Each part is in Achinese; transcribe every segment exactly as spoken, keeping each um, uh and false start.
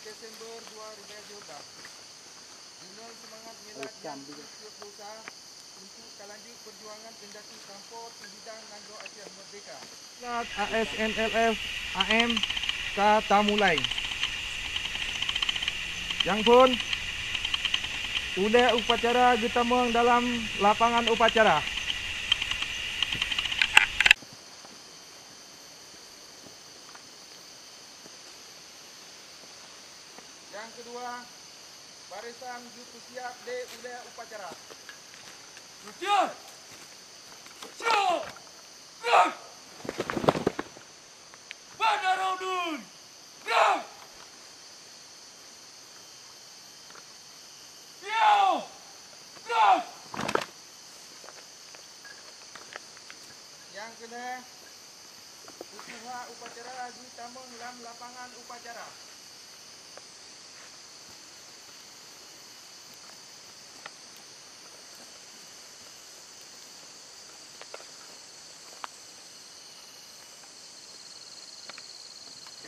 Desember dua ribu dua puluh dua. Dengan semangat milad nyang keu-tiga puluh sa untuk ka lanjut perjuangan indatu sampoe di bidang nanggroe Aceh merdeka. Milad A S N L F A M ka tamulai. Nyang phon, ulèe upacara geutamong dalam lapangan upacara. Nyang keudua, barisan geupeusiab lé ulèe upacara. Latihan! Siap! Gerak! Bandar Raudun! Gerak! Piu! Gerak! Nyang keulhèe, peutuha upacara geutamong lam lapangan upacara.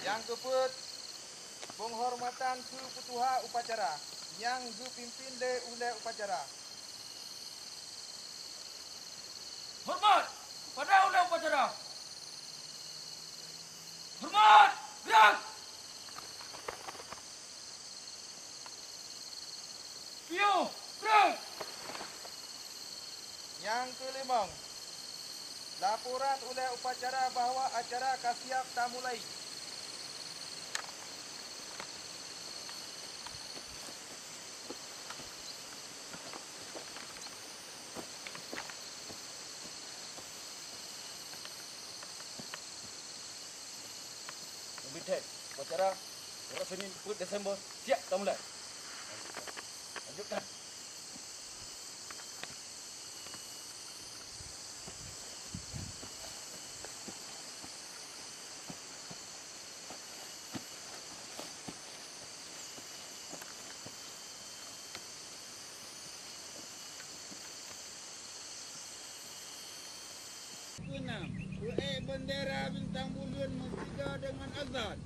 Nyang keupeuet, peunghormatan keu peutuha upacara nyang geupimpin lé ulèe upacara. Horeumat kepada ulèe upacara! Horeumat! Gerak! Piôh! Gerak! Nyang keulimong, laporan ulèe upacara bahwa acara ka siap tamulai. Ubit thèe, upacara uroe Senin peuet Desember siap tamulai. Lanjutkan. Keunam, peuék bendera bintang buleuen meusigoe deungon azan.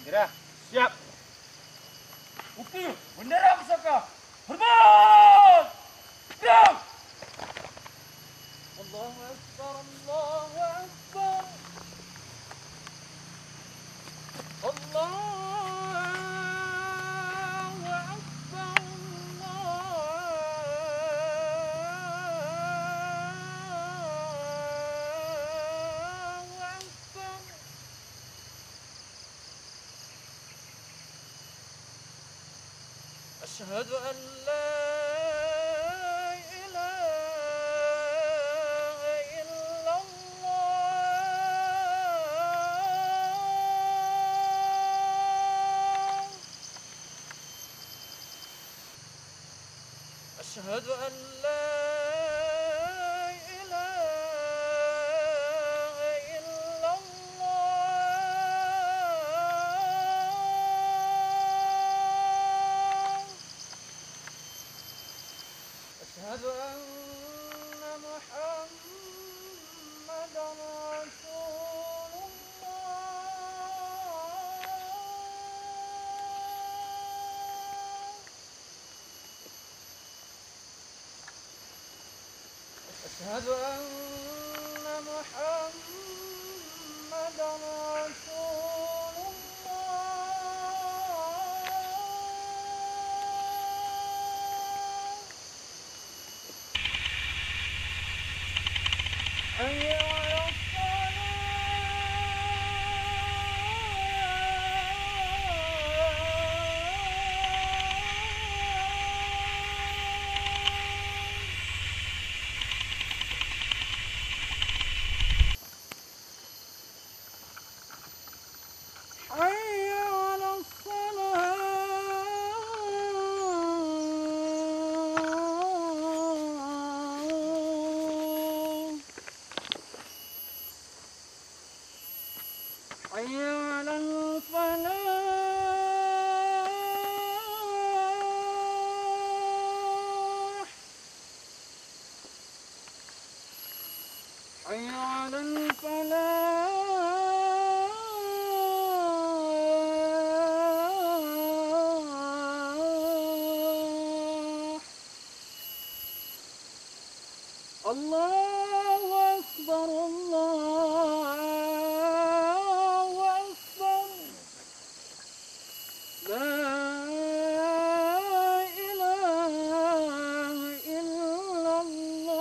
Bendera siap. Ukeue bendera pusaka. Horeumat! Gerak! Allahu Akbar, Allahu Akbar. Allahu Akbar, Allahu Akbar. أشهد أن لا إله إلا الله. أشهد أن لا إله إلا الله. أشهد أن محمدا رسول الله. أشهد أن محمدا رسول الله. حي على الصلاة. حي على الصلاة. حي على الفلاح. حي على الفلاح. الله أكبر، الله أكبر. لا إله إلا الله.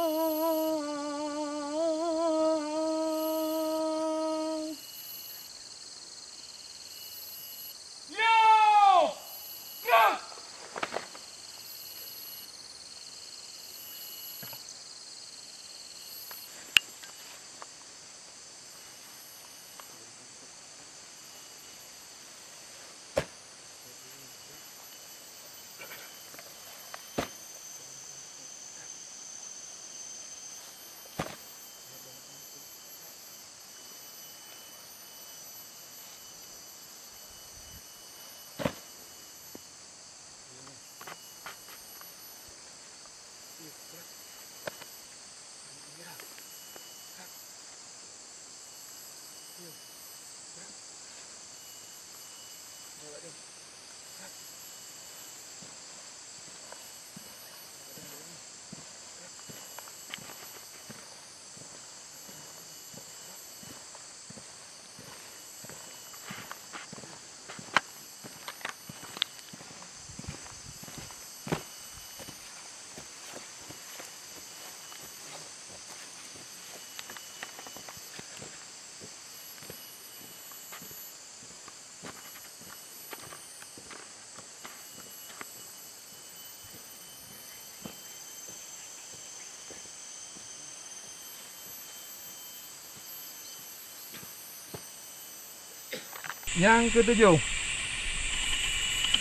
Nyang keutujoh,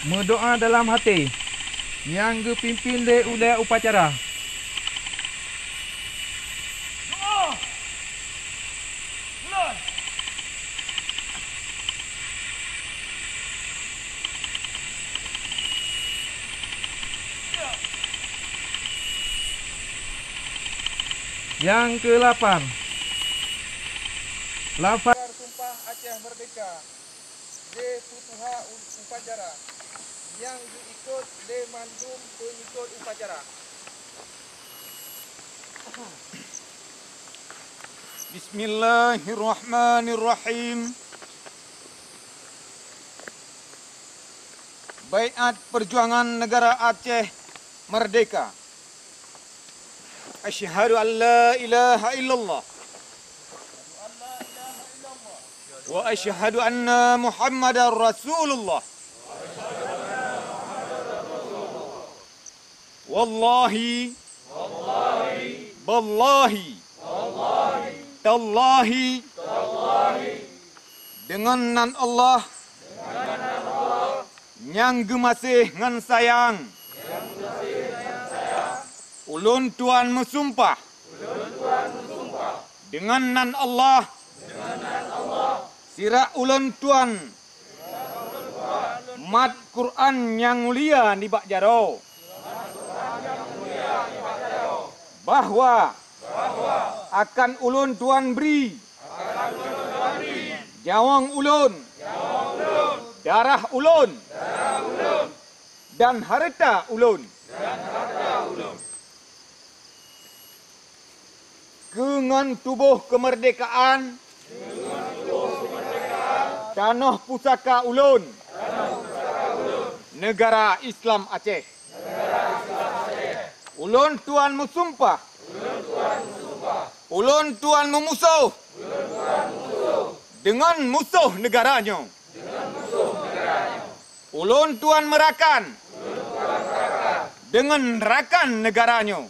meudoá dalam até, nyang geupimpén lé ulée upacara. Nyang keulapan, lafaz sumpah Aceh Merdeka lé peutuha u-, upacara nyang geuikot lé mandum peungikot upacara. Bismillahirrahmanirrahim. Baiat Perjuangan Negara Aceh Merdeka. Asyhadu an la ilaha illallah. Wa asyhadu anna Muhammadar Rasulullah. Wallahi. Ballahi. Tallahi. Deungon nan Allah. Nyang geumaséh ngon sayang. Ulôn tuan meusumpah deungon nan Allah, sirak ulôn tuan mat Quran nyang mulia nibak jaroe, bahwa akan ulôn tuan bri nyawöng ulôn, darah ulôn, dan hareuta ulôn. Keu ngon tuboh keumeurdekaan tanoh pusaka ulôn, neugara Islam Aceh. Ulôn tuan meusumpah, ulôn tuan meumusoh deungon musoh neugara nyoe. Ulôn tuan meurakan deungon rakan neugara nyoe.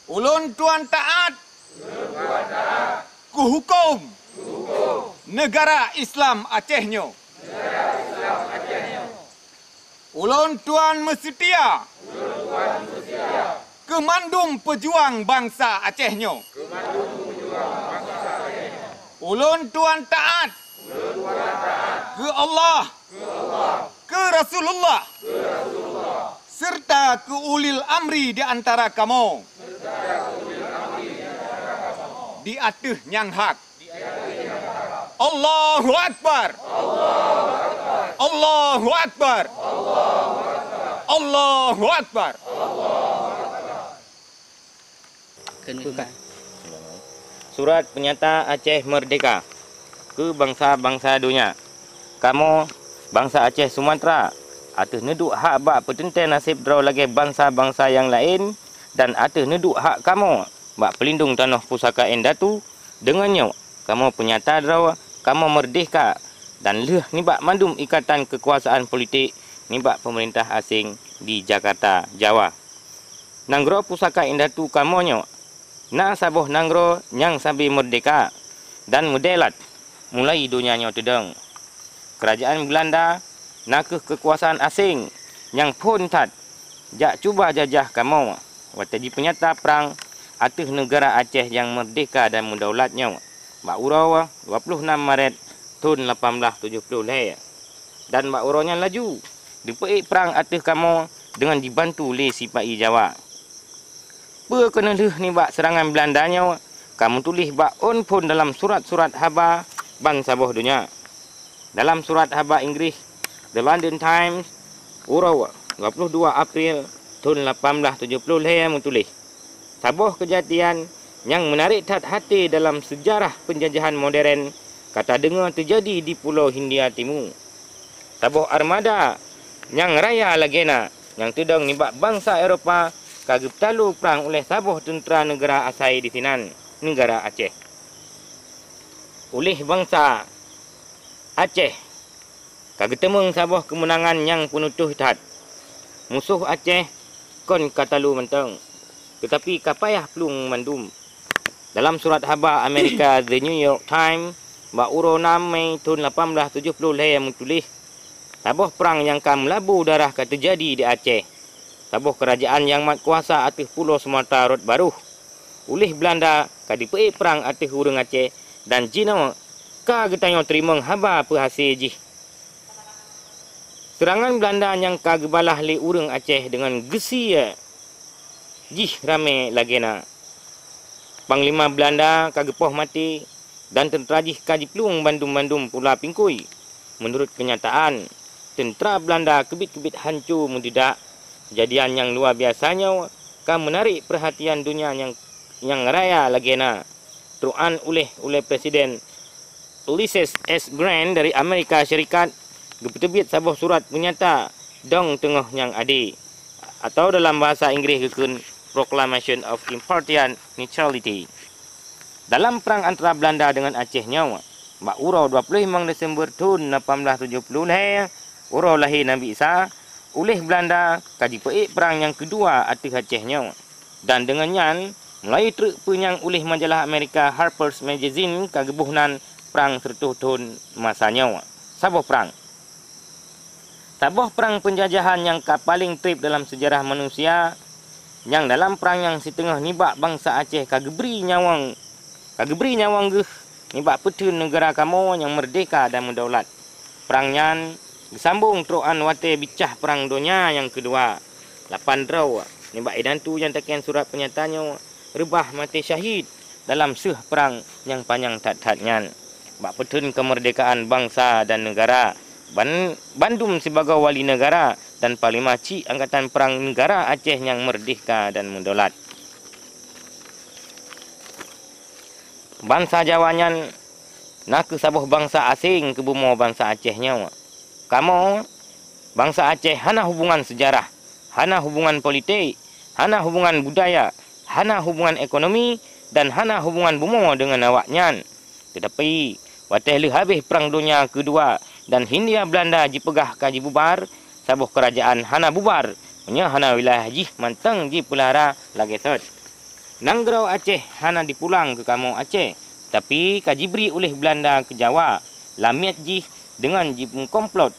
Ulôn tuan taát keu huköm neugara Islam Aceh nyoe. Ulôn tuan meuseutia keu mandum peujuang bansa Aceh nyoe. Ulôn tuan taát keu Allah, keu Rasulullah, seureuta keu ulil amri di antara kamoe di ateueh nyang hak. Allahu Akbar! Allahu Akbar! Allahu Akbar! Surat peunyata Aceh Meurdehka keu bansa-bansa donya. Kamoe, bansa Aceh Sumatra, ateueh neuduek hak bak peuteuntée naseb droe lagée bansa-bansa nyang laén, dan ateueh neuduek hak kamoe bak peulindong tanoh pusaka indatu, deungon nyoe kamoe peunyata droe kamoe meurdehka dan lheueh nibak mandum ikatan keukuasaan politik nibak peumeurintah aséng di Jakarta, Jawa. Nanggroe pusaka indatu kamoe nyoe na saboh nanggroe nyang sabe meurdehka dan meudelat mulai donya nyoe teudong. Keurajaan Beulanda na kheueh keukuasaan aséng nyang phon that jak cuba jajah kamoe watée jipeunyata prang ateueh neugara Aceh nyang meurdehka dan meudaulat nyoe bak uroe dua ploh nam Maret thon lapan blaih tujoh ploh lhée. Dan bak uroe nyan laju, dipeuék prang ateueh kamoe deungon jibantu lé sipa-i Jawa. Peue keuneulheueh nibak seurangan Beulanda nyoe ka meutuléh bak ôn phon dalam surat-surat haba ban saboh donya. Dalam surat haba Inggréh, The London Times, uroe dua ploh dua April thon lapan blaih tujoh ploh lhée meutuléh, saboh keujadian nyang meunarék that até dalam seujarah peunjajahan modern ka tadeungoe teujadi di Pulo Hindia Timu. Saboh armada nyang raya lagée na nyang teudong nibak bansa Eropa ka geupeutalo prang uléh saboh teuntra neugara asai disinan, neugara Aceh. Uléh bansa Aceh ka geuteumeung saboh keumeunangan nyang peunutoh that. Musoh Aceh kon ka talo mantong, teutapi ka payah plueng mandum. Dalam surat haba Amerika The New York Times bak uroe nam Mei thon lapan blaih tujoh ploh lhée meutuléh, saboh prang nyang ka meulabu darah ka teujadi di Aceh. Saboh keurajaan nyang mat kuasa ateueh Pulo Sumatra rot barôh. Uléh Beulanda ka dipeuék prang ateueh ureuëng Aceh dan jinoe ka geutanyoe teurimong haba peuhase jih. Seurangan Beulanda nyang ka geubalah lé ureuëng Aceh deungon geusie jih ramé lagée na. Panglima Beulanda ka geupoh maté dan teuntra jih ka jiplueng bandum-bandum pula pingkui. Meunurot keunyataan, teuntra Beulanda keubiet-keubiet hanco meududak. Keujadian nyang luwa biasa nyoe ka meunarék peuhatian donya nyang, nyang raya lagée na. Trok nyan uléh, uléh Presiden Ulysses S Grant dari Amerika Syarikat geupeuteubiet saboh surat peunyata dong teungoh nyang ade, atau dalam bahasa Inggréh geukheun Proclamation of Impartial Neutrality. Dalam prang antara Beulanda deungon Aceh nyoe, bak uroe dua ploh limong Desember thon lapan blaih tujoh ploh lhée, uroe lahé Nabi Isa, uléh Beulanda ka jipeuék prang nyang keudua ateueh Aceh nyoe. Dan deungon nyan, mulai treuk peunyang uléh majalah Amerika Harper's Magazine ka geuboh nan Prang Seureutôh Thon Masa Nyoe. Saboh prang. Saboh prang peunjajahan nyang ka paleng treb dalam seujarah manusia nyang dalam prang nyang siteungoh nibak bansa Aceh ka geubri nyawöng, ka geubri nyawöng geuh nibak peutheun neugara kamoe nyang meurdehka dan meudaulat. Prang nyan geusambong trok án watée bicah Prang Donya nyang Keudua. Lapan droe nibak indatu nyang takheun surat peunyata nyoe reubah maté syahid dalam seuh prang nyang panyang that-that nyan. Bak peutheun keumeurdehkaan bansa dan neugara, ban-, bandum sibagoe wali neugara dan panglima chik angkatan prang neugara Aceh nyang meurdehka dan meudaulat. Bansa Jawa nyan na kheueh saboh bansa aséng keu bumoe bansa Aceh nyoe. Kamoe, bansa Aceh hana hubungan seujarah, hana hubungan politik, hana hubungan budaya, hana hubungan ekonomi, dan hana hubungan bumoe deungon awaknyan. Teutapi, watée lheueh habéh Prang Donya Keudua dan Hindia Beulanda jipeugah ka jibubar, saboh keurajaan hana bubar, meunyoe hana wilayah jih mantong jipeulara lagée sot. Nanggroe Aceh hana jipulang keu kamoe Aceh, tapi ka jibri uléh Beulanda keu Jawa, lamiet jih deungon jimeukomplot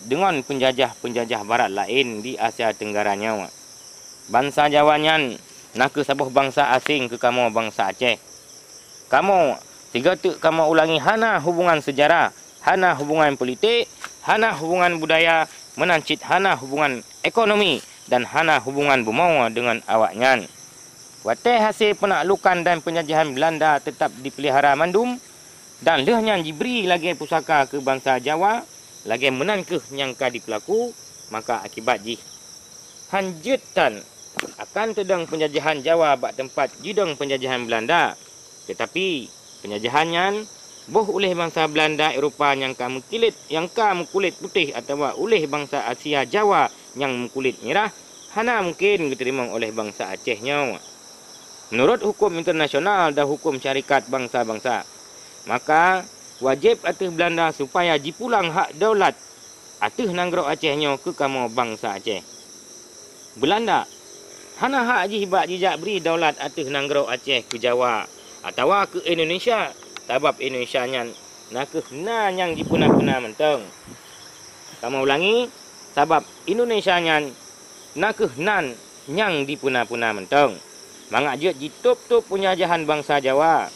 deungon peunjajah-peunjajah barat laén di Asia Teunggara nyoe. Bansa Jawa nyan na kheueh saboh bansa aséng keu kamoe bansa Aceh. Kamoe, sigoe teuk kamoe ulangi, hana hubungan seujarah, hana hubungan politik, hana hubungan budaya, meunan cit hana hubungan ekonomi dan hana hubungan bumoe deungon awaknyan. Watée hasé peunaklukan dan peunjajahan Beulanda teutab jipeulihara mandum, dan lheueh nyan jibri lagée pusaka keu bansa Jawa, lagée meunan kheueh nyang ka jipeulaku, maka akibat jih han jeuet tan akan teudong peunjajahan Jawa bak teumpat jidong peunjajahan Beulanda. Teutapi, peunjajahan nyan boh uléh bansa Beulanda Eropa nyang ka meukilet, nyang ka meukulét putéh atawa uléh bansa Asia Jawa nyang meukulét mirah, hana mungken geuteurimong uléh bansa Aceh nyoe. Meunurot huköm internasional dan huköm syarikat bansa-bansa, maka wajéb ateueh Beulanda supaya jipulang hak daulat ateueh nanggroe Aceh nyoe keu kamoe bansa Aceh. Beulanda hana hak jih bak jijak bri daulat ateueh nanggroe Aceh keu Jawa atawa keu Indonesia, sabab Indonesia nyan na kheueh na nyang jipeuna-peuna mantong. Kamoe ulangi, sabab Indonesia nyan na kheueh nan nyang jipeuna-peuna mantong. Mangat jeuet jitôb-tôb peunjajahan bansa Jawa,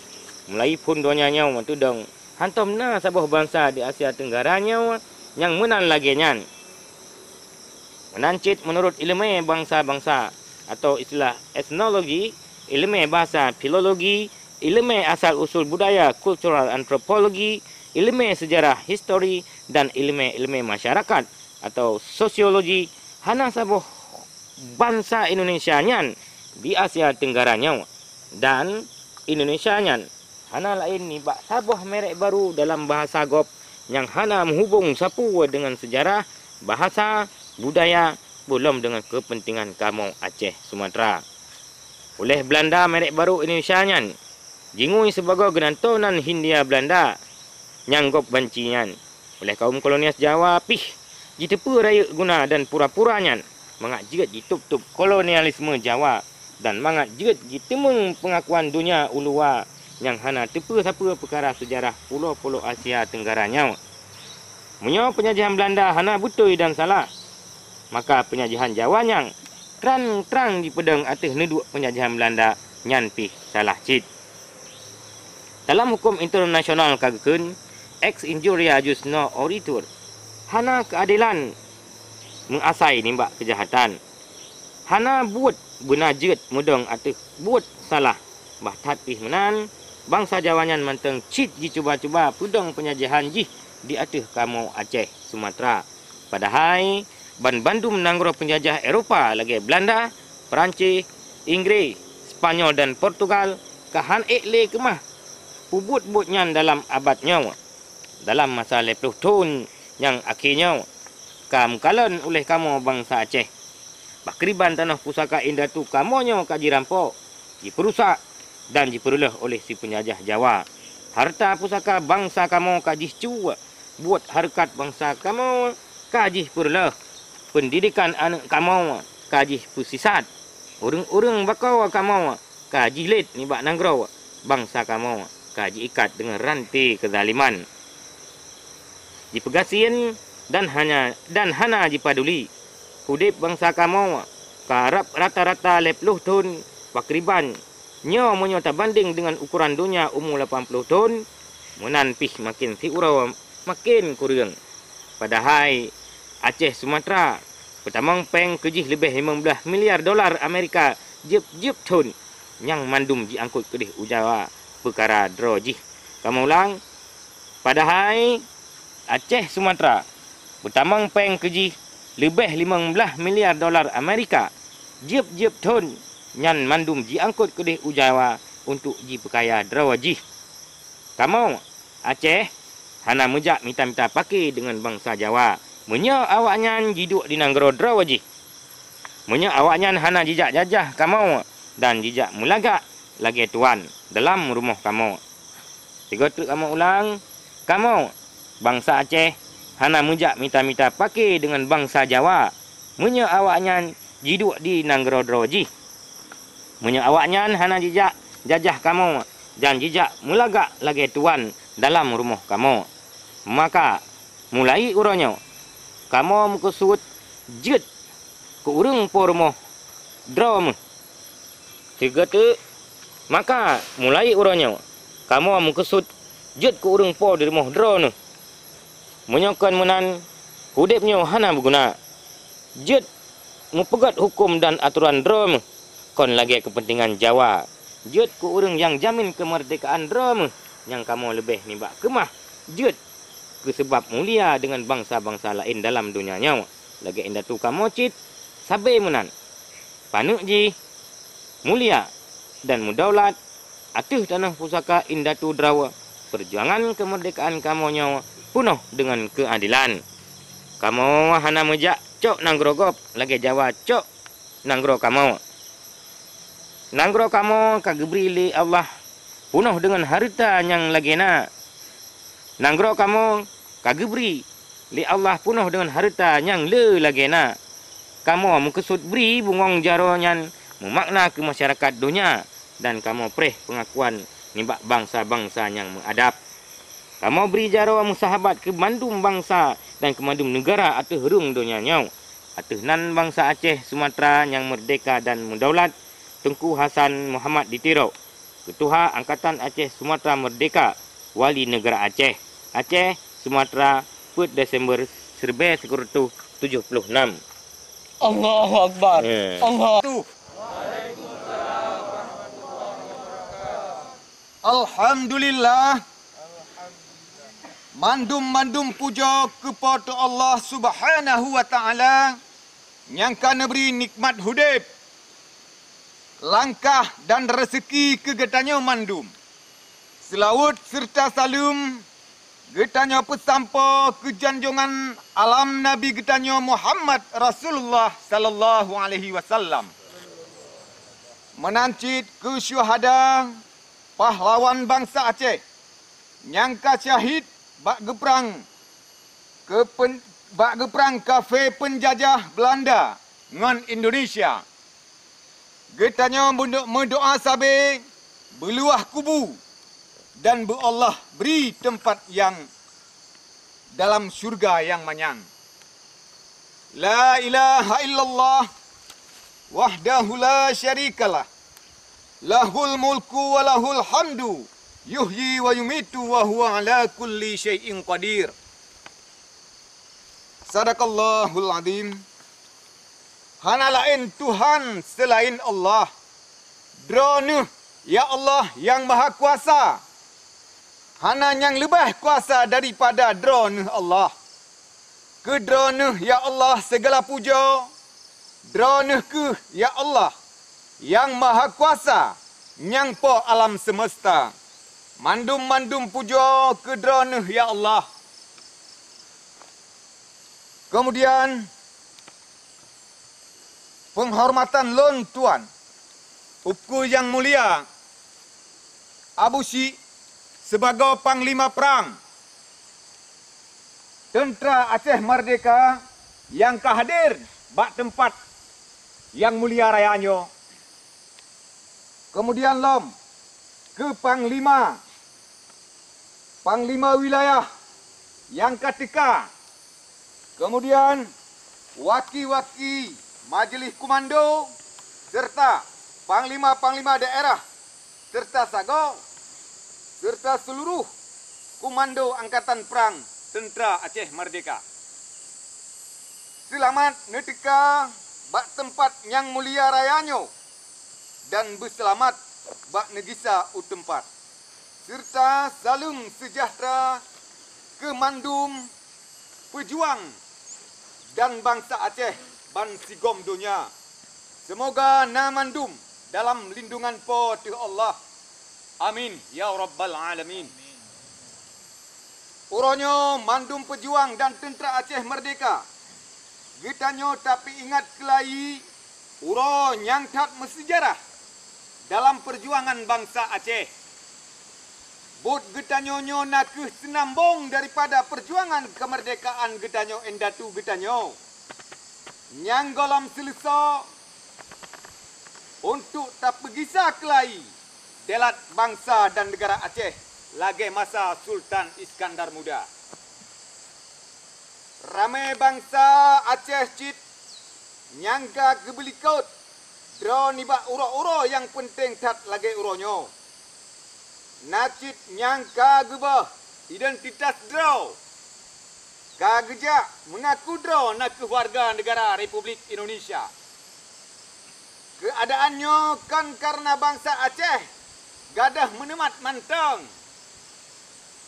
mulai phon donya nyoe meuteudong, hántom na saboh bansa di Asia Teunggara nyoe nyang meunan lagée nyan. Meunan cit meunurot iéleumé bansa-bansa, atau istilah etnologi, iéleumé basa, filologi, iéleumé asal usul budaya, cultural anthropology, iéleumé seujarah, histori, dan iéleumé-iéleumé masyarakat, atau sosiologi, hana saboh bansa Indonesia nyan di Asia Teunggara nyoe, dan Indonesia nyan hana laén nibak saboh merek baru dalam bahasa gob nyang hana meuhubong sapeue deungon seujarah, bahasa, budaya, peue lom deungon keupeuntengan kamoe Aceh Sumatra. Uléh Beulanda merek baru Indonesia nyan jingui sibagoe geunantoe nan Hindia Beulanda nyang gob banci nyan. Uléh kaum kolonialis Jawa pih jiteupeue rayeuk guna dan pura-pura nyan mangat jeuet jitôb-tôb kolonialisme Jawa dan mangat jeuet jiteumeung peungakuan donya u luwa nyang hana teupeue sapeue peukara seujarah pulo-pulo Asia Teunggara nyoe. Meunyoe peunjajahan Beulanda hana beutôi dan salah, maka peunjajahan Jawa nyang trang-trang jipeudong ateueh neuduek peunjajahan Beulanda nyan pih salah cit. Dalam huköm internasional ka geukheun, ex injuria jus non oritur, hana keuadelan meuasai nibak keujahatan. Hana buet beuna jeuet meudong ateueh buet salah. Bah that pih meunan, bansa Jawa nyan mantong cit jicuba-cuba peudong peunjajahan jih di ateueh kamoe Aceh Sumatra. Padahai, banbandum nanggroe peunjajah Eropa lagée Beulanda, Peurancis, Inggréh, Spanyol dan Portugal ka han ék lé keumah peubuet buet nyan dalam abad nyoe. Dalam masa lhée ploh thon nyang akhé nyoe, ka meukalon uléh kamoe bansa Aceh. Pakriban tanoh pusaka indatu kamoe nyoe ka jirampok, jipeurusak, dan jipeureuloh uléh si peunjajah Jawa. Hareuta pusaka bansa kamoe ka jih cuek, buet hareukat bansa kamoe ka jih peureuloh, peundidekan aneuëk kamoe ka jih peusisat, ureuëng-ureuëng bakoe kamoe ka jih lét nibak nanggroe bansa kamoe ka jiikat deungon ranté keuzaliman, jipeugasien dan hana, dan hana jipaduli udeb bansa kamoe Karab rata-rata lhèe ploh thon pakriban. Nyoe meunyoe tabandeng deungon ukoran donya umu lapan ploh thon, meunan pih maken siuroe maken kureueng. Padahai Aceh Sumatra peutamong péng keu jih leubeh limong blaih miliar dolar Amerika jeueb-jeueb thon, nyang mandum jiangkot keudeh u Jawa peukara droe jih. Kamoe ulang, padahai Aceh Sumatra peutamong péng keu jih leubeh limong blaih miliar dolar Amerika jeueb-jeueb thon, nyan mandum jiangkot keudeh u Jawa untuk jipeukaya droe jih. Kamoe Aceh hana meujak mita-mita pake deungon bansa Jawa meunyoe awaknyan jiduek di nanggroe droe jih. Meunyoe awaknyan hana jijak jajah kamoe dan jijak meulagak lagèe tuan dalam rumoh kamoe. Sigoe teuk kamoe ulang, kamoe, bansa Aceh, hana meujak mita-mita pake deungon bansa Jawa meunyoe awaknyan jiduek di nanggroe droe jih. Meunyoe awaknyan hana jijak jajah kamoe dan jijak meulagak lagèe tuan dalam rumoh kamoe, maka mulai uroe nyoe kamoe meukeusut jeuet keu ureueng po rumoh droe meuh. Sigoe teuk, maka mulai uroe nyoe kamoe meukeusut jeuet keu ureueng po di rumoh droe neuh. Meunyoe kon meunan, udeb nyoe hana meuguna. Jeuet meupeugöt huköm dan atoran droe meuh kon lagèe keupeuntengan Jawa. Jeuet keu ureueng nyang jamin keumeurdekaan droe meuh nyang kamoe leubeh nibak keumah jeuet keu seubab mulia deungon bansa-bansa laén dalam donya nyoe, lagèe indatu kamoe cit sabe meunan. Paneuk jih mulia dan meudaulat ateueh tanoh pusaka indatu droe. Peujuangan keumeurdekaan kamoe nyoe peunoh deungon keuadelan. Kamoe hana meujak cok nanggroe gob lagèe Jawa cok nanggroe kamoe. Nanggroe kamoe ka geubri lé Allah peunoh deungon hareuta nyang lagèe na. Nanggroe kamoe ka geubri lé Allah peunoh deungon hareuta nyang le lagèe na. Kamoe meukeusut bri bungöng jaroe nyan meumakna keu masyarakat donya dan kamoe preh peungakuan nibak bansa-bansa nyang meuadab. Kamoe bri jaroe meusahabat keu mandum bansa dan keu mandum neugara ateueh rhueng donya nyoe. Ateueh nan bansa Aceh Sumatra nyang meurdeka dan meudaulat, Teungku Hasan Muhammad di Tiro, Keutuha Angkatan Aceh Sumatra Meurdeka, Wali Neugara Aceh, Aceh, Sumatra, peuet Desember siribèe sikureueng reutôh tujoh ploh nam. Allahu Akbar. Ya. Allah. Alhamdulillah. Mandum-mandum pujoe keu Po teu Allah Subhanahu wa Ta'ala nyang ka neubri nikmat udeb, langkah dan reuseuki keu geutanyoe mandum. Seulaweuet seureuta saleuem geutanyoe peusampoe keu janjongan alam Nabi geutanyoe Muhammad Rasulullah sallallahu alaihi wasallam. Meunan cit keu syuhada, pahlawan bansa Aceh nyang ka syahid bak geuprang keu pen-, bak geuprang kafé peunjajah Beulanda ngon Indonesia. Geutanyoe meudo-, meudoa sabe beuluwah kubu dan beu Allah bri teumpat nyang dalam syeuruga nyang manyang. La ilaha illallah wahdahu la syarikalah. Lahul mulku wa lahul hamdu. Yuhyi wa yumitu wa huwa ala kulli syai'in qadir. Sadaqallahul azim. Hana laén Tuhan seulaén Allah. Droeneuh, ya Allah, nyang maha kuasa. Hana nyang leubeh kuasa daripada Droeneuh Allah. Keu Droeneuh, ya Allah, sigala pujoe. Droeneuh kheueh, ya Allah, nyang maha kuasa, nyang Po alam seumeusta. Mandum-mandum pujoe keu Droeneuh, ya Allah. Keumudian, peunghormatan lôn tuan, Teungku nyang mulia Abusyik, sibagoe panglima prang teuntra Aceh Merdeka nyang ka hadir bak teumpat nyang mulia raya nyoe. Keumudian lom keu panglima, panglima wilayah nyang ka teuka, keumudian waki-waki Majeulih Komando, serta panglima-panglima daerah, serta sagoe, serta seuluruh komando angkatan prang teuntra Aceh Merdeka. Seulamat neuteuka bak teumpat nyang mulia raya nyoe dan beuseulamat bak neugisa u teumpat, serta saleuem seujahteura keu mandum peujuang dan bansa Aceh ban sigom donya. Seumoga na mandum dalam lindungan Po teu Allah. Amin ya rabbal alamin. Uroe nyoe mandum peujuang dan teuntra Aceh Merdeka, geutanyoe tapeuingat keulayi uroe nyang that meuseujarah dalam peujuangan bansa Aceh. Buet geutanyoe nyoe na kheueh seunambong daripada peujuangan keumeurdekaan geutanyoe indatu geutanyoe nyang gohlom seuleusoe untuk tapeugisa keulayi deulat bansa dan neugara Aceh lagée masa Sultan Iskandar Muda. Ramé bansa Aceh cit nyang ka geubeulikot droe nibak uroe-uroe nyang peunteng that lagée uroe nyoe. Na cit nyang ka geuböh identitas droe, ka geujak meungaku droe na kheueh warga neugara Republik Indonesia. Keuadaan nyoe kon kareuna bansa Aceh gadôh meuneumat mantong.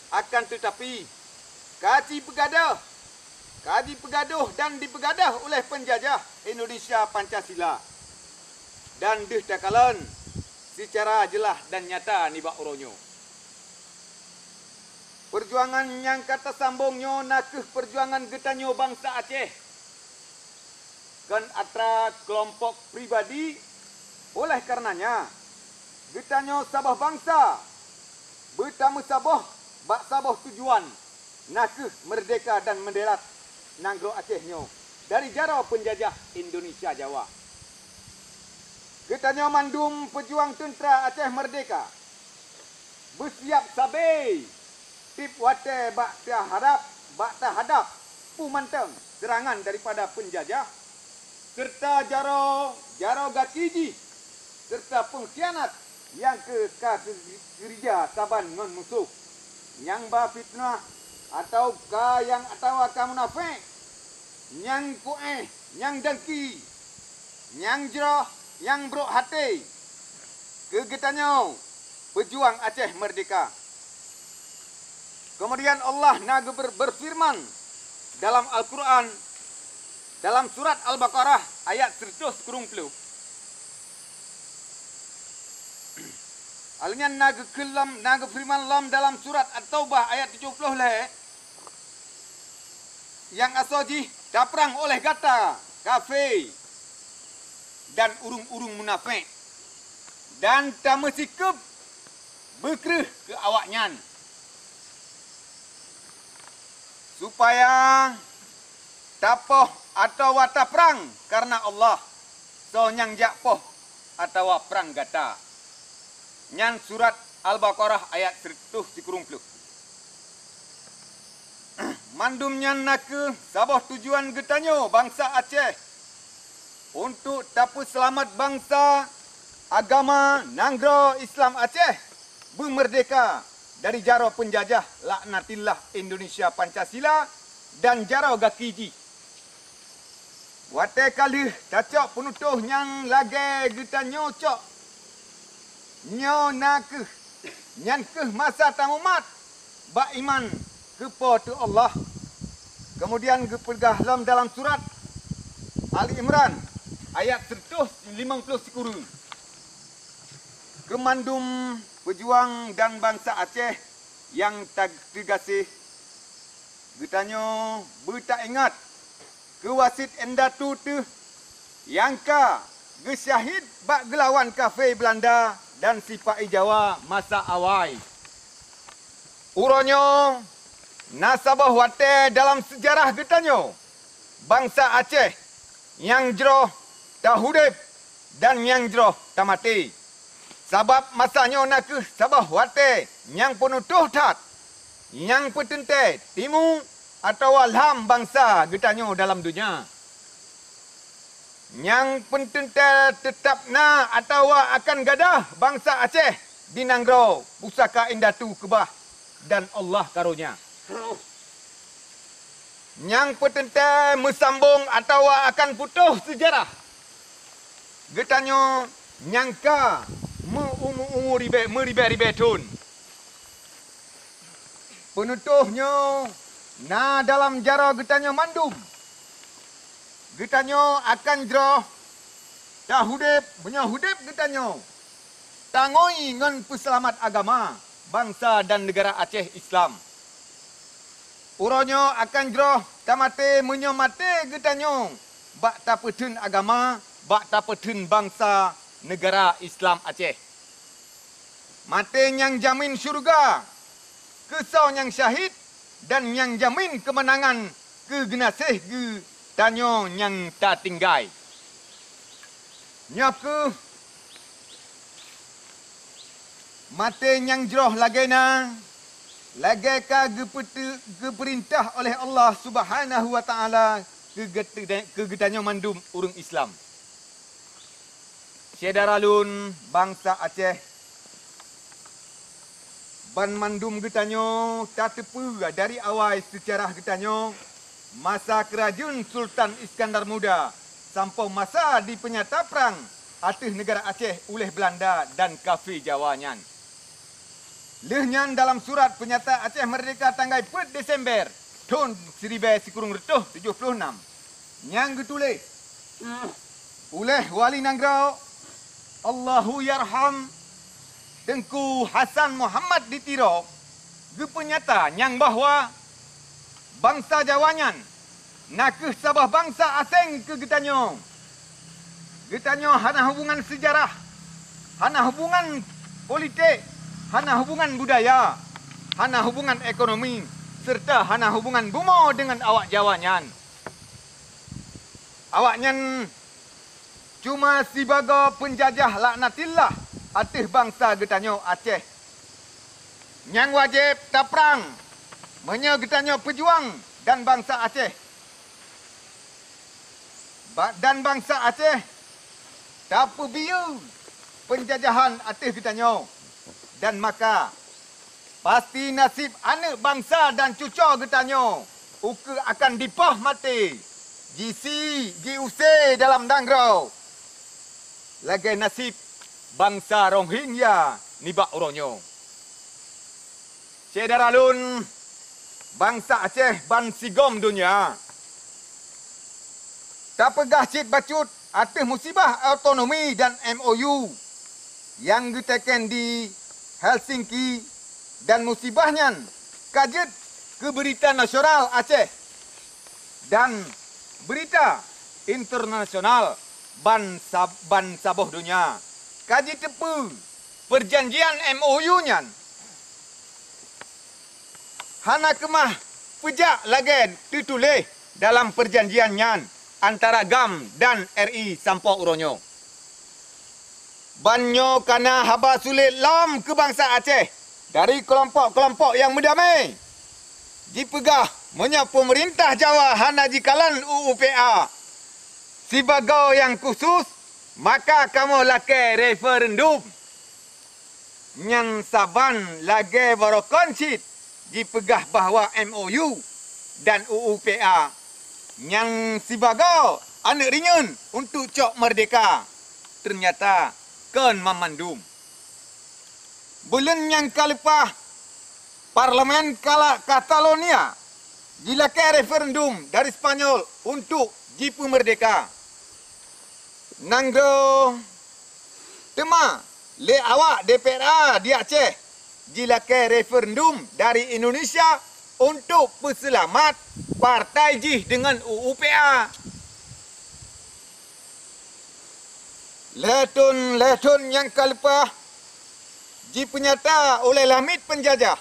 Akan teutapi, ka jipeugadôh, ka jipeugadôh dan jipeugadôh uleh peunjajah Indonesia Pancasila. Dan deuh takalon seucara jeulaih dan nyata nibak uroe nyoe. Peujuangan nyang ka tasambong nyoe na kheueh peujuangan geutanyoe bansa Aceh, kon atra keulompok pribadi. Oleh kareunanya, geutanyoe saboh bansa beutameusaboh bak saboh tujuan, na kheueh meurdehka dan meudeulat nanggroe Aceh nyoe dari jaroe peunjajah Indonesia Jawa. Geutanyoe mandum peujuang teuntra Aceh Meurdehka beusiab sabe tieb watée bak teuhadab, bak teuhadab peue mantong seurangan daripada peunjajah, seureuta jaroe, jaroe gaki jih, seureuta peungkhianat nyang keu ka keu-, keurija saban ngon musoh, nyang ba fiteunah, atawa ka nyang atawa ka munafék, nyang kuéh, nyang dengki, nyang jroh, nyang brok até keu geutanyoe peujuang Aceh Meurdehka. Keumudian Allah na geuber-, beufeureuman dalam Al-Qur'an, dalam surat Al-Baqarah ayat seratus kureueng ploh. Alnyan na geukheun lom, na geufeureuman lom dalam surat At-Taubah ayat tujoh ploh lhée, nyang asoe jih taprang oleh gata kafé dan ureuëng-ureuëng munafék, dan tameusikeup beukreueh keu awaknyan, supaya tapoh atawa taprang kareuna Allah, soe nyang jak poh atawa prang gata. Nyan surat Al-Baqarah ayat seratus sikureueng ploh. Mandum nyan na kheueh saboh tujuan geutanyoe bansa Aceh, untuk tapeuseulamat bansa, agama, nanggroe Islam Aceh beumeurdehka dari jaroe peunjajah laknatillah Indonesia Pancasila dan jaroe gaki jih. Watée ka lheueh tacok peunutoh nyang lagée geutanyoe cok, nyoe na kheueh, nyan kheueh masa tamumat bak iman keu Po teu Allah. Keumudian geupeugah lom dalam surat Ali Imran ayat seratus limong ploh sikureueng, keu mandum peujuang dan bansa Aceh nyang ta-, teugaséh, geutanyoe beutaingat keu wasiet indatu teuh nyang ka geusyahid bak geulawan kafé Beulanda dan sipa-i Jawa masa awai. Uroe nyoe na saboh watée dalam seujarah geutanyoe, bansa Aceh, nyang jroh taudeb dan nyang jroh tamaté. Sabab masa nyoe na kheueh saboh watée nyang peunutoh that, nyang peuteuntée timu atawa lam bansa geutanyoe dalam donya. Nyang peuteuntèe teutab na atawa akan gadôh bansa Aceh di nanggroe pusaka indatu keubah dan Allah karonya. Nyang peuteuntèe meusambong atawa akan putôh seujarah geutanyoe nyang ka meu-umu-umu ribèe, meuribèe-ribèe thon. Peunutôh nyoe na dalam jaroe geutanyoe mandum. Geutanyoe akan jroh taudép, meunyoe udép geutanyoe tangui ngon peuseulamat agama, bansa dan neugara Aceh Islam. Uroe nyoe akan jroh tamaté, meunyoe maté geutanyoe bak tapeutheun agama, bak tapeutheun bansa neugara Islam Aceh. Maté nyang jamin syeuruga keu soe nyang syahid dan nyang jamin keumeunangan keu geunaséh geutanyoe nyang tatinggai. Nyoe kheueh maté nyang jroh lagèe na, lagèe ka geupeute-, geupeurintah oleh Allah Subhanahu wa Ta'ala keu geute-, keu geutanyoe mandum ureuëng Islam. Syedara lôn, bansa Aceh, banmandum geutanyoe tateupeue dari awai seujarah geutanyoe, masa keurajeuen Sultan Iskandar Muda sampoe masa dipeunyata prang ateueh neugara Aceh uleh Beulanda dan kafé Jawa nyan. Lheueh nyan dalam surat peunyata Aceh Meurdehka tanggai peuet Desember thon siribèe sikureueng reutôh tujoh ploh nam, nyang geutuléh uleh Wali Nanggroe Allahu Yarham Teungku Hasan Muhammad di Tiro geupeunyata nyang bahwa bansa Jawa nyan na kheueh saboh bansa aséng keu geutanyoe. Geutanyoe hana hubungan seujarah, hana hubungan politek, hana hubungan budaya, hana hubungan ekonomi, seureuta hana hubungan bumoe deungon awak Jawa nyan. Awaknyan cuma sibagoe peunjajah laknatillah ateueh bansa geutanyoe Aceh. Nyang wajéb taprang meunyoe geutanyoe peujuang dan bansa Aceh. Ba-, dan bansa Aceh tapeubiyeu peunjajahan ateueh geutanyoe. Dan maka, pasti naseb aneuëk bansa dan cucoe geutanyoe ukeue akan dipoh maté, jisi, jiusé dalam nanggroe, lagée naseb bansa Rohingya nibak uroe nyoe. Syedara lôn, bansa Aceh bansigom donya, tapeugah cit bacut ateueh musibah otonomi dan M O U nyang geutekén di Helsinki, dan musibah nyan ka jeuet keu beurita nasional Aceh dan beurita internasional ban sab-, ban saboh donya ka jiteupeue peurjanjian M O U nyan hana keumah peujak lagée teutuléh dalam peurjanjian nyan antara GAM dan R I sampoe uroe nyoe. Ban nyoe ka na haba sulet lom keu bansa Aceh dari keulompok-keulompok nyang meudamé. Jipeugah meunyoe peumeurintah Jawa hana jikalon U U P A sibagoe nyang khusus, maka kamoe lakée referendum. Nyan saban lagée barokon cit jipeugah bahwa M O U dan U U P A nyan sibagoe aneuëk rinyueng untuk cok meurdehka. Teunyata kon mamandum. Buleuen nyang ka leupah, Parlemen Kala-, Katalonia jilakée referendum dari Spanyol untuk jipeumeurdehka nanggroe. Teuma lé awak D P R A di Aceh jilakée referendum dari Indonesia untuk peuseulamat partai jih deungon U U P A. Lhée thon, lhée thon nyang ka leupah jipeunyata ulée lamiet peunjajah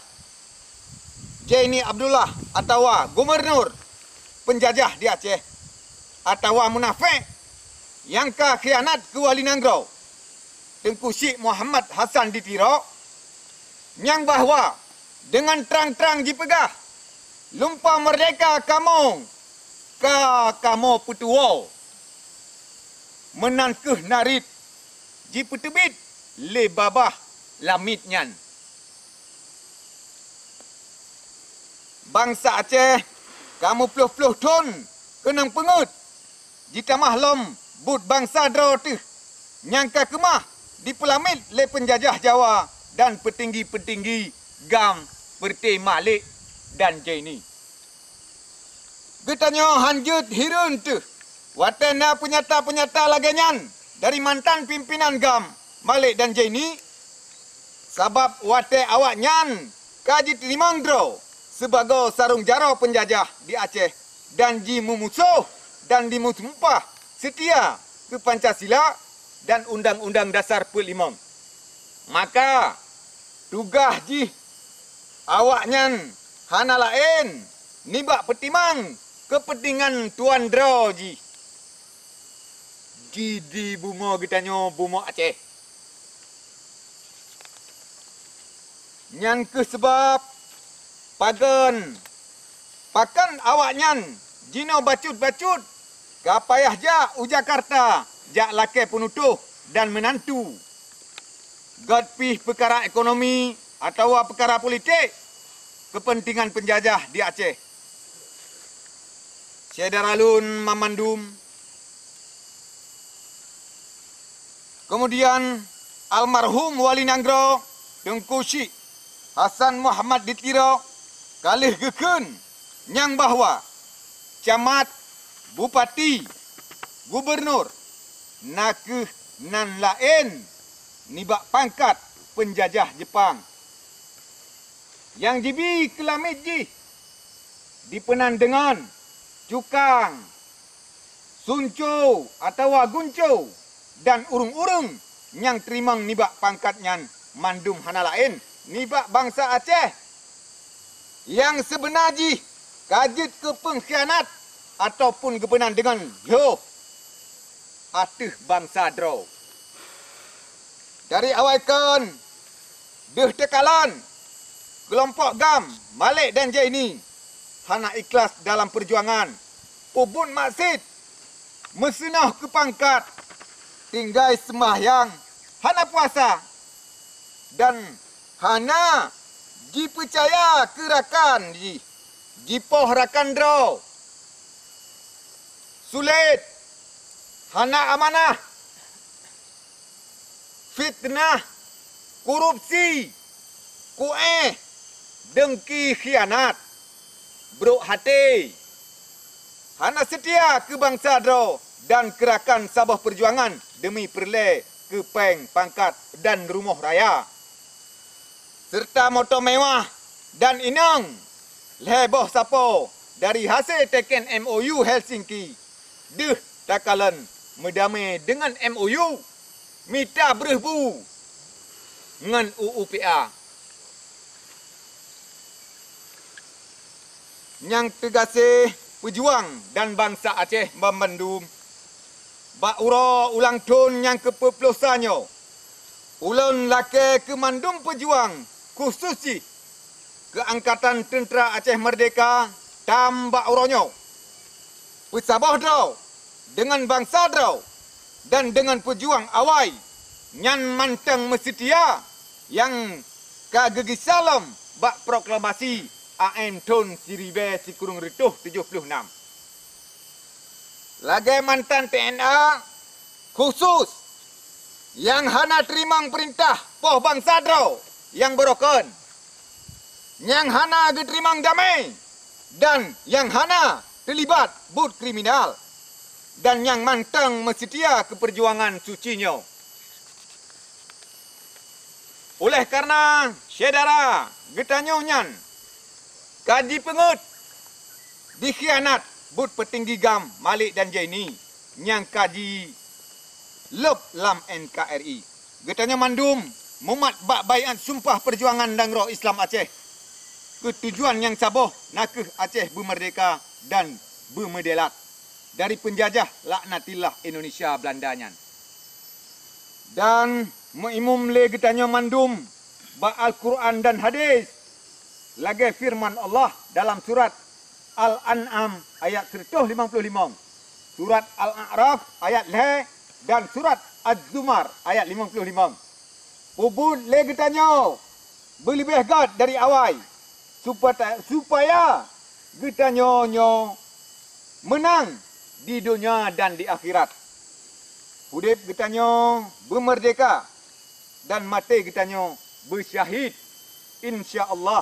Zaini Abdullah atawa gubunur peunjajah di Aceh, atawa munafék nyang ka khianat keu wali nanggroe, Teungku Syik Muhammad Hasan di Tiro, nyang bahwa deungon trang-trang jipeugah, "Lumpoe meurdehka kamoe ka kamoe peutuwoe." meunan kheueh narit jipeuteubiet lé babah lamiet nyan. Bansa Aceh ka meuploh-ploh thon keunong peungeuet jitamah lom buet bansa droe teuh nyang ka keumah dipeulamiet lé peunjajah Jawa dan peutinggi-peutinggi GAM seperti Malik dan Zaini. Geutanyoe hán jeuet hireuen teuh watée na peunyata-peunyata lagée nyan dari mantan pimpinan GAM Malik dan Zaini, sabab watée awaknyan ka jiteurimong droe sibagoe sarong jaroe peunjajah di Aceh dan jimeumusoh dan jimeusumpah seutia keu Pancasila dan Undang-Undang Dasar peuet limong. Maka, tugaih jih awaknyan hana laén nibak peutimang keupeuntengan tuan droe jih, jih di bumoe geutanyoe, bumoe Aceh. Nyan kheueh sabab pagon pakon awaknyan jinoe bacut-bacut ka payah jak u Jakarta jak lakée peunutoh dan meunantu. Gét pih peukara ekonomi atawa peukara politik keupeuntengan peunjajah di Aceh. Syedara lôn mamandum, keumudian almarhum Wali Nanggroe Teungku Syik Hasan Muhammad di Tiro ka lheueh geukheun nyang bahwa camat, bupati, gubunur na kheueh nan laén nibak pangkat peunjajah Jeupang. Nyang jibi keulamiet jih dipeunan deungon cukang, sunco atawa gunco, dan ureuëng-ureuëng nyang teurimong nibak pangkat nyan mandum hana laén nibak bansa Aceh nyang seubeuna jih ka jeuet keu peungkhianat ataupun geupeunan deungon yoh ateueh bansa droe. Dari awai kon deuh teukalon, keulompok GAM Malik dan Zaini hana ikhlas dalam peujuangan, peubuet maksiet, meuseunoh keu pangkat, tinggai seumbahyang, hana puasa, dan hana jipeucaya keu rakan jih, jipoh rakan droe, sulet, hana amanah, fitnah, korupsi, kuéh, deungki, khianat, brok até, hana seutia keu bansa droe dan keu rakan saboh peujuangan deumi peureulée keu péng, pangkat, dan rumoh raya, seureuta moto meuwah dan inong lhée boh sapo dari hasé teken M O U Helsinki. Deuh takalon meudamé deungon M O U, mita breueh bu ngon U U P A. Nyang teugaséh peujuang dan bansa Aceh banmandum, bak uroe ulang thon nyang keupeuet ploh sa nyoe, ulôn lakée keu mandum peujuang, khusos jih keu Angkatan Teuntra Aceh Merdeka, tam bak uroe nyoe, peusaboh droe deungon bansa droe dan deungon peujuang awai nyan mantong meuseutia nyang ka geugisa lom bak proklamasi A M thon siribée sikureueng reutôh tujoh ploh nam. Lagée mantan T N A khusos nyang hana teurimong peurintah poh bansa droe nyang beurokon, nyang hana geuteurimong damé, dan nyang hana teulibat buet kriminal, dan nyang mantong meuseutia keu peujuangan suci nyoe. Uléh kareuna syedara geutanyoe nyan ka jipeungeuet dikhianat buet peutinggi GAM Malik dan Zaini nyang ka jilôb lam N K R I. Geutanyoe mandum mumat bak baiat sumpah peujuangan Nanggroe Islam Aceh keu tujuan nyang saboh, na kheueh Aceh beumeurdeka dan beumeudelat dari peunjajah laknatillah Indonesia Beulanda nyan. Dan meuimum lé geutanyoe mandum bak Al-Qur'an dan hadis, lagée feureuman Allah dalam surat Al-An'am ayat seratus lima puluh lima, surat Al-A'raf ayat lhée, Dan surat Az-Zumar ayat lima puluh lima. Peubuet lé geutanyoe beuleubeh gét dari awai, supata-, supaya geutanyoe nyoe meunang di donya dan di akhirat. Udeb geutanyoe beumeurdeka dan maté geutanyoe beusyahid, insya Allah.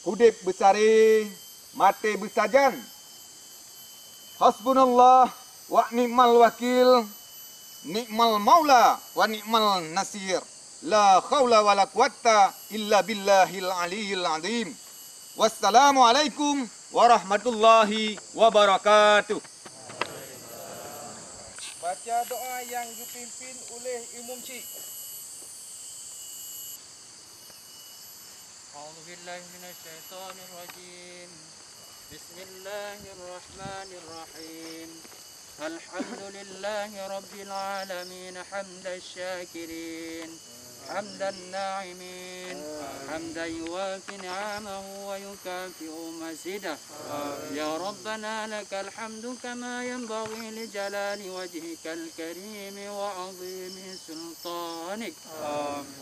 Udeb beusaré, maté beusajan. Hasbunallah wa ni'mal wakil, ni'mal maula wa ni'mal nasir. La haula wa la quwwata illa billahil aliyyil azim. Wassalamualaikum warahmatullahi wabarakatuh. Baca doa nyang geupimpin uléh imum chik. أعوذ بالله من الشيطان الرجيم. بسم الله الرحمن الرحيم. الحمد لله رب العالمين حمد الشاكرين، حمد الناعمين، حمدا يوافي نعمه ويكافئ مزيده. يا ربنا لك الحمد كما ينبغي لجلال وجهك الكريم وعظيم سلطانك.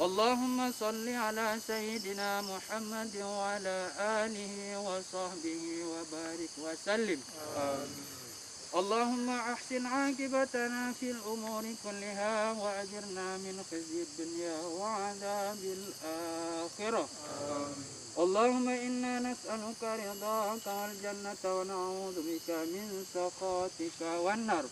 اللهم صل على سيدنا محمد وعلى آله وصحبه وبارك وسلم. اللهم أحسن عاقبتنا في الأمور كلها وأجرنا من خزي الدنيا وعذاب الآخرة. اللهم إنا نسألك رضاك والجنة ونعوذ بك من سخطك والنار.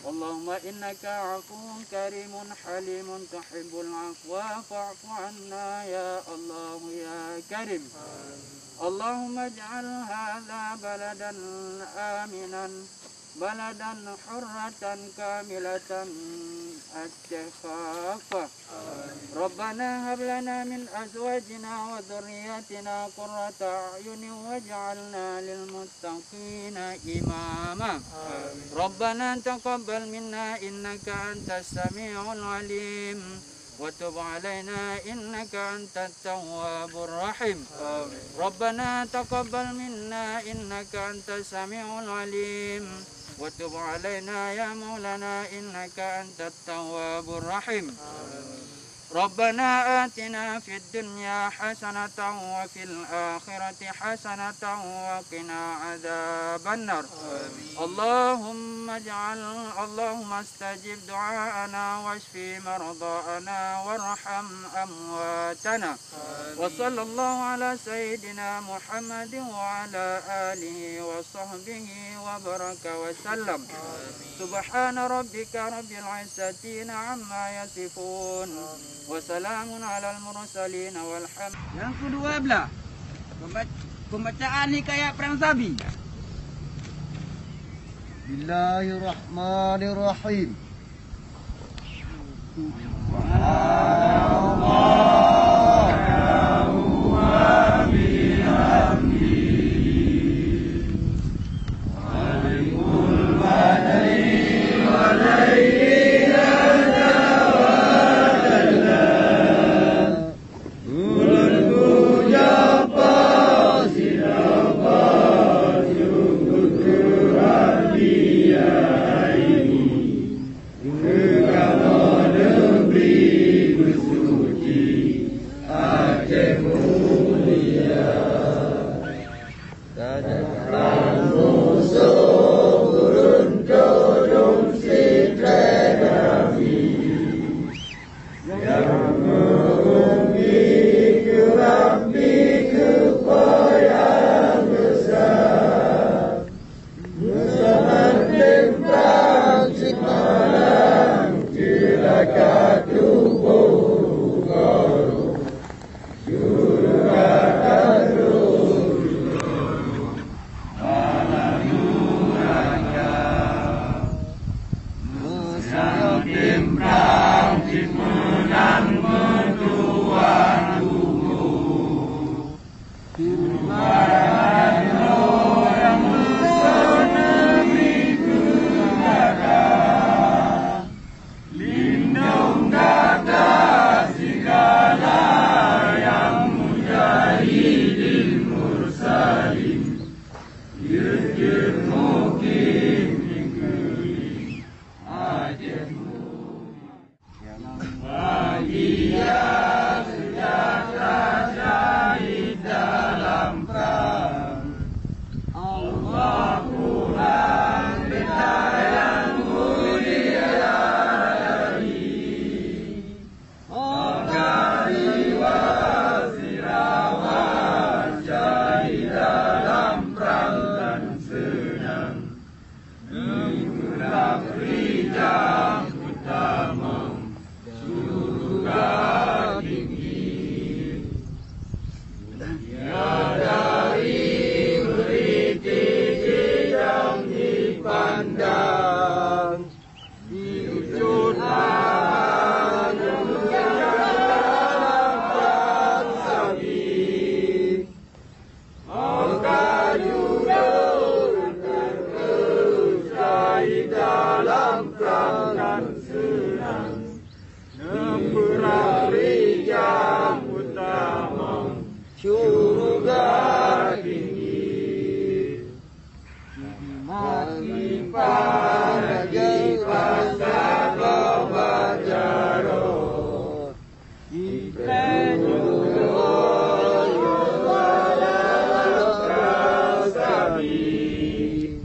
اللهم إنك عفو كريم حليم تحب العفو فاعف عنا يا الله يا كريم. اللهم اجعل هذا بلدا آمنا بلدا حرة كاملة الشخافة. ربنا هب لنا من أزواجنا وذرياتنا قرة أعين واجعلنا للمتقين إماما. ربنا تقبل منا إنك أنت السميع العليم وتب علينا إنك أنت التواب الرحيم. ربنا تقبل منا إنك أنت السميع العليم وتب علينا يا مولانا إنك أنت التواب الرحيم. ربنا آتنا في الدنيا حسنة وفي الآخرة حسنة وقنا عذاب النار. اللهم اجعل، اللهم استجب دعاءنا واشف مرضانا وارحم أمواتنا. وصلى الله على سيدنا محمد وعلى آله وصحبه وبارك وسلم. سبحان ربك رب العزة عما يصفون. وسلام على المرسلين والحمد. Yang kedua belah, pemba-, pembacaan hikayat Perang Sabi. Bismillahirrahmanirrahim. Tinggi. Mati pada jiwa sagoe bajaroe. Itrén nyuruh Allah sabi.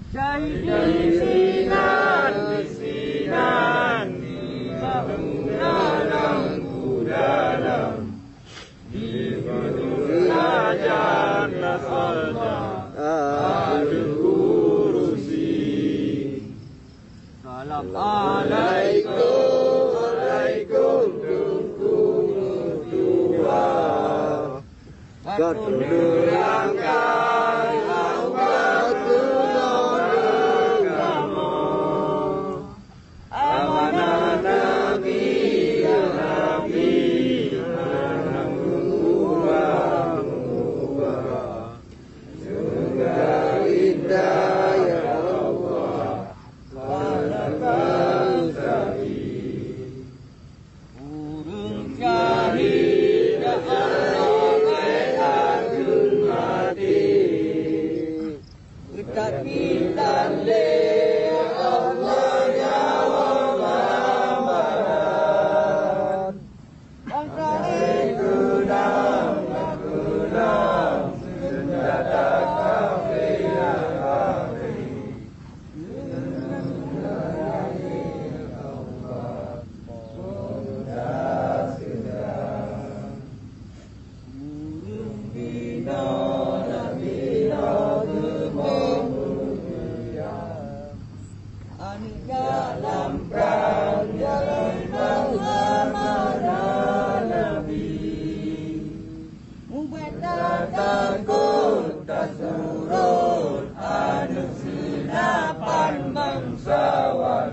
Jai di sinan, di sinan, di bangunan dalam. Di kerajaan Allah ada kursi. Assalamualaikum, waalaikum, Teungku Meutuah. Ka tuleueng langkah Allah keunoe kamoe. Amanah Nabi, ya Nabi, amanah meuubah-ubah. Semoga indah, ya Allah, pada bangsa ini. Ureueng syahid, ya Allah, lé takheun maté. Geutakitan lé Allah nyawa Muhammad. Bangsa Islam teulam seunjata kafé, kafé. Ureueng binoe, binoe geuboh mulia. Aneuk jak lam prang, jak lam prang hana nabi. Ubak tatakot, tasurot, aneuk seulapan bangsawan.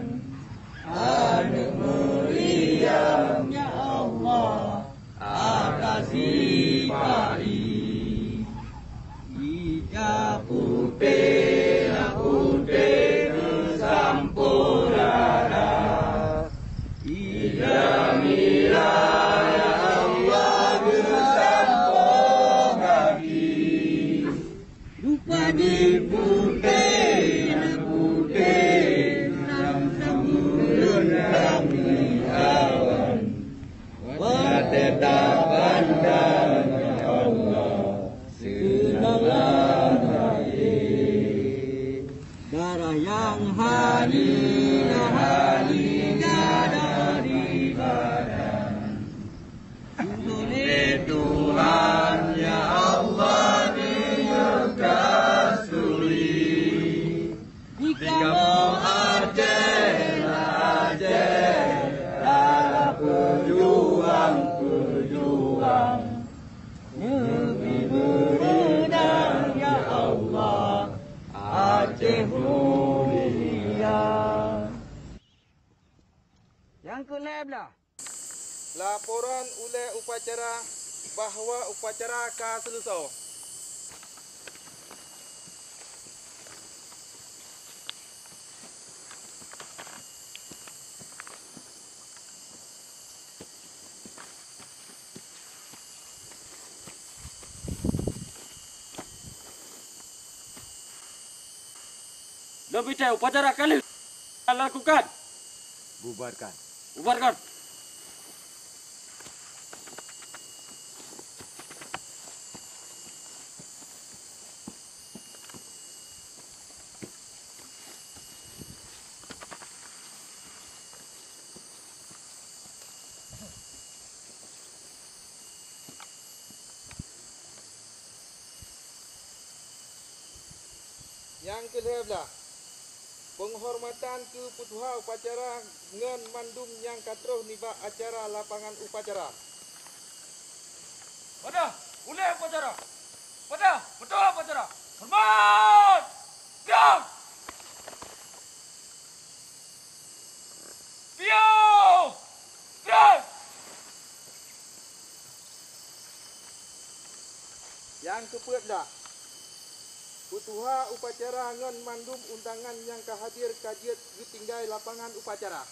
Aneuk meuriam, ya Allah, ata sipa-i. Ija putéh, na putéh geusampoe dara. Ija mirah, ya Allah, geusampoe gaki. Rupa jih putéh, na putéh, sampoe leuntang di awan. Watée tapandang, ya Allah, seunang lam até. Darah nyang hali, hali darah di badan. Ulée Tuhan, ya Allah, meunyoe ka sulit. Di kamoe Aceh, Aceh, rara peujuang, peujuang. Neubri beureudah, ya Allah, Aceh mulia. Nyang keu lhée blah. Laporan ulée upacara bahwa upacara ka seuleusoe. Lom pitée upacara ka lheueh lakukan. Bubarkan. Bubarkan. Nyang keu lhée blah, peunghormatan keu peutuha upacara ngon mandum nyang ka troh nibak acara lapangan upacara. Padah! Ulée upacara! Padah! Peutuha upacara! Horeumat! Piôh! Piôh! Piôh! Nyang keu peuet blah, peutuha upacara ngon mandum undangan nyang ka hadir ka jeuet geutinggai lapangan upacara.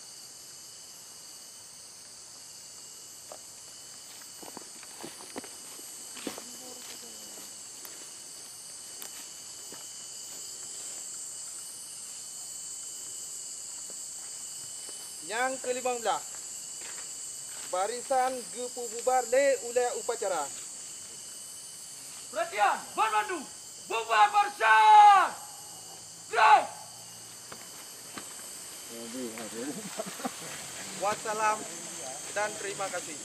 Nyang keulima blah, barisan geupeububar lé ulée upacara. Perhatian, banmandum, bubar barisan! Gerak! Wassalam dan terima kasih.